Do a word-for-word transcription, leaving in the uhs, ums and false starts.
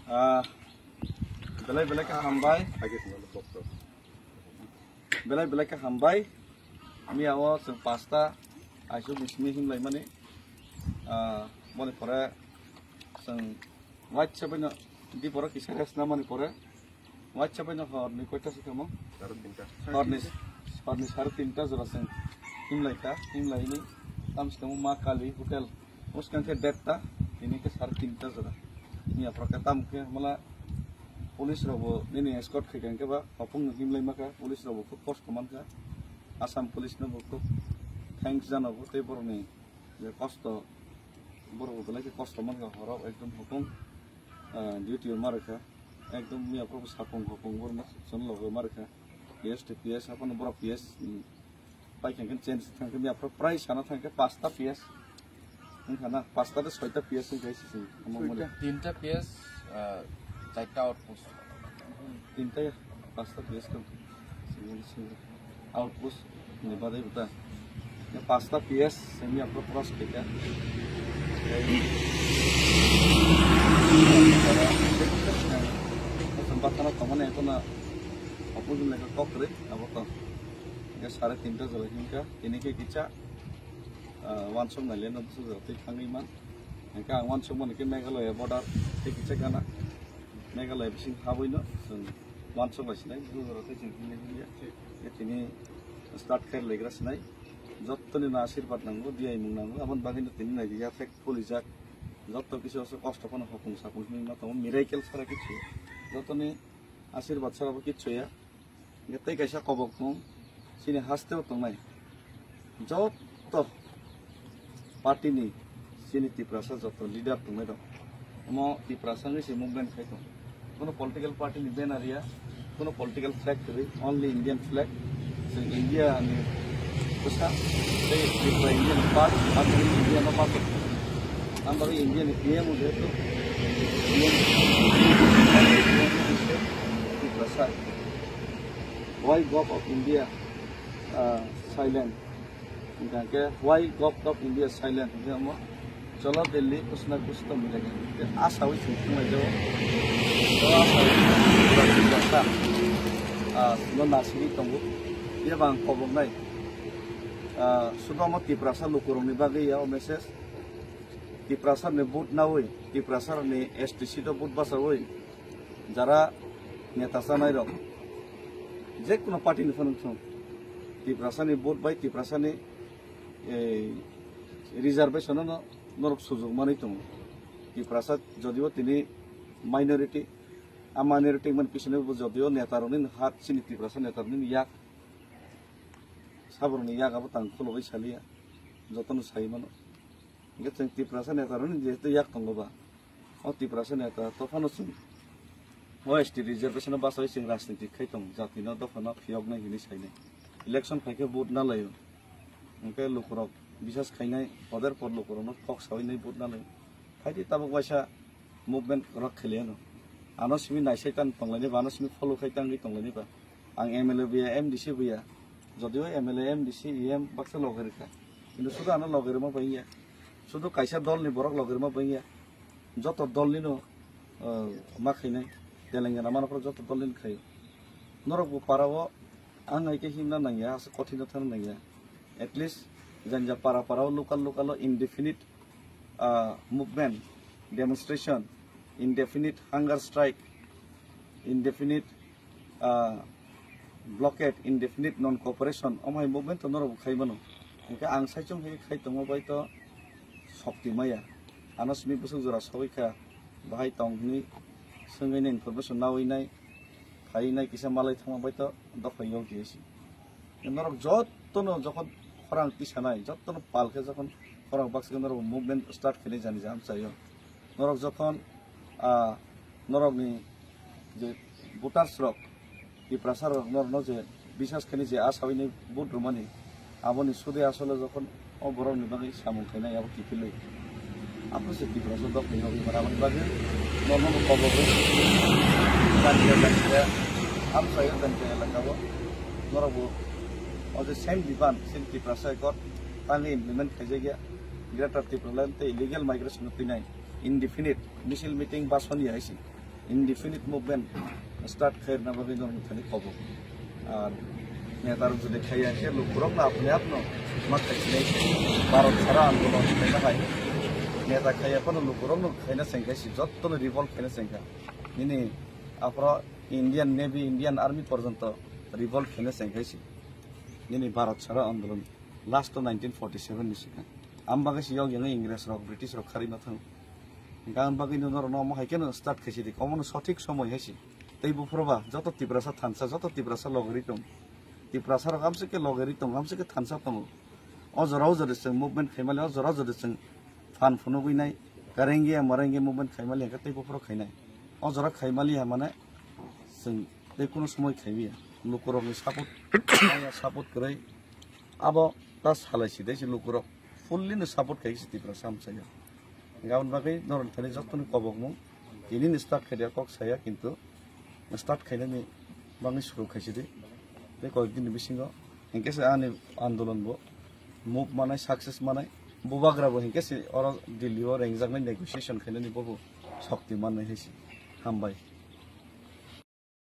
Ah, belai belai khe hambai. Belai belai khe hambai. Miya o chwng pasta aisuk ni simi himlai mani. Ah, moni pore chwng waitsa baino di pore kisa rest na mani pore. Waitsa baino hor ni koita se kamo? Sare tinta. Hor ni, hor ni sare tinta jora chwng himlai kha, himlai ni tam se kamo Ma Kali Hotel. Uskang khe dead ta, tini khe sare tinta jora. Miya phwrwkhe tam khe mala police rok bo nini escort khai kha, hwnkhe ba hopung no himlai ma kha, police rok bo khub kosto man kha. Assam police no bo khub thanks jano bo tei borok ni je kosto, borok bo belai khe kosto man kha, horo ekdom hopung, ah, duty o ma rwkha. Ekdom miya phwrwkhe sapung hopung borok no chwng logo ma rwkha. P S to P S haphano borok P S, mm, Pai khe change thang khe miya phwrwk prai sana thang khe pasta P S. Wngkha na pasta de soita P S wngkha sisi. Tinta P S, ah, chaita outpost. Tinta ya pasta P S kang. Single single outpost ni badai buta. Ya pasta P S semi apro cross keka. Sampai sana teman yang kena apa pun mereka kok kere apa tuh. Hingke sare tinta jora hingka, tini khe kisa, ah, wansuk nai le no bwswk jora twi thangwi man. Hingke ang wansuk mani khe Meghalaya border tei kisa gana. Meghalaya bising habwi no chwng wansuk bai sinai, bwswk jora tei chwng himlai himya. Hingke tini start khe legra sinai. Jottoni no asirwad nango, diyaimung nango, aboni bagwi no tini nai ya thek phulijak. Jotto kisa kosto phano hopung sapung himwi ma tongo, miracle sara kichu. Jottoni asirwad sara bo kichu ya. Hingke tei kaisa kobok tong, chini haste o tongnai joto party ni chini Tiprasa joto leader tongnai rok. Omo Tiprasa wngwi se movement khai tong. Kono political party ni banner ya, kono political flag kwrwi, only Indian flag. Chwng India ni bwsa, tei Tripura India ni part, Assam India no part. Ang bagwi India ni P M o jehetu P M Tiprasa. Why Govt of India, ah, silent? Hingkha khe, why Govt of India silent? Hingkhe omo, cholo Delhi, kuch na kuch to milega. Te asa wi thung thung lai jago. To asa wi thung thung lai jago. Ah, no nasiri tongo. Iya bang kobong nai. Ah, sudo omo Tiprasa lukurok ni bagwi ya o message. Tiprasa ni vote nawi, Tiprasa ni S T C to vote basawi. Jara neta chanai rok, je kono party ni phano thung, Tiprasa ni vote bai Tiprasa ni, eh, reservation no norok sujok manwi tongo. Tiprasa jodio tini minority, a minority man pisini bo jodio neta rokni hat chini Tiprasa neta rokni yak, saborokni yak abo tang khulogwi saliya, jotono sai mano. Hingke chwng Tiprasa neta rokni jehetu yak tongo ba, o Tiprasa neta to phano chwng o S T reservation o bachawi chwng rajniti khai tong, jati no dopha no phiyok nai hinwi sai nai. Election phai khe vote na laio. Hingke lukurok bisas khainai, poder por lukurok no kok sawi nai vote na laio. Phaidi tabuk waisa movement rok kheliya no. Ano simi naisai tan tonglaini ba, ano simi follow khai tangwi tonglaini ba. Ang M L A buya, M D C buya. Jodio M L A, M D C, E M baksa loge rikha. Kintu sudu ano loge rima bangya. Sudu kaisa dol ni borok loge rima bangya. Joto dol ni no, eh, ma khainai. Telengana mano phoro joto dol ni khaio. Norok bo para o ang hai khe himna nangya, asa kothino thangna nangya. At least janja para para o local local o indefinite, ah, movement, demonstration, indefinite hunger strike, indefinite, ah, blockade, indefinite non-cooperation, omo hai movement to norok bo khai mano. Hingke ang saichung hai khai tongma bai to sokti maya. Ano simi bwswk jora sogwi kha, bahai tong hwnwi swngwi nai information nawi nai, khai nai kisa malai thangma bai to dophai yok di si. Norok jotono jokhon khorang tisanai, jotono pal khe jokhon khorang baksa khe norok movement start khainai jani jaham chaio. Norok jokhon, ah, norokni je voters rok, Tiprasa rok norokno je bisas khainai je asawini vote rwmani, aboni sudwi asole jokhon o borokni bagwi samung khainai abo kiphilwi. Aphuru se Tiprasa dok ni nokni mara aboni bagwi norokno bo kobok rw. Jani jani khe amchaio jani jani elaka o norok bo o je same demand chini Tiprasa Accord tangwi implement khaijakya. Greater Tipraland tei illegal migration no twinai indefinite misil meeting basoni hai se. Indefinite movement start khairna bagwi norok thani kobo. Ar neta rok jodi khaiya khe lukurok no apni apno ma khaisini Bharat sara andolon khaina hai. Neta khaiya phano lukurok no khaina sengkhaisi, jotto no revolt khaina sengkha. Nini aphro Indian Navy, Indian Army porjonto revolt khaina sengkhaisi. Nini Bharat sara andolon last to nineteen forty seven ni sikha. Am bagwi si yok yang Ingres rok, British rok khari ma thang. Gan bagwi no norok no mo hai khe no start khaisi di. Omo no sothik somoi haisi. Tei buphuru ba joto Tiprasa thansa, joto Tiprasa logori tong. Tiprasa rok amse khe logori tong, amse khe thansa tongo. O jora o jora chwng movement khaimali, o jora o jora chwng phan phunugwi nai, karengya marengya movement khaimali hwnkhe tei buphuru khainai. O jora khaimali ha mane chwng tei kuno somoi khaiwi ya. Lukurokni support, maya support kwrwi. Abo ta salai si dei si lukurok fully no support khai si Tiprasa amchaya. Gabon bagwi norok thani jottoni kobokmung tini ni start khai dia kok saya, kintu start khainani bagwi suru khaisi di. Tei koyek din ni bisingo hinkhe se ani andolon bo move manai, success manai, bubagra bo hinkhe se oro Delhi o rengjaknai negotiation khainani bobo shokti mannai hai se. Hambai.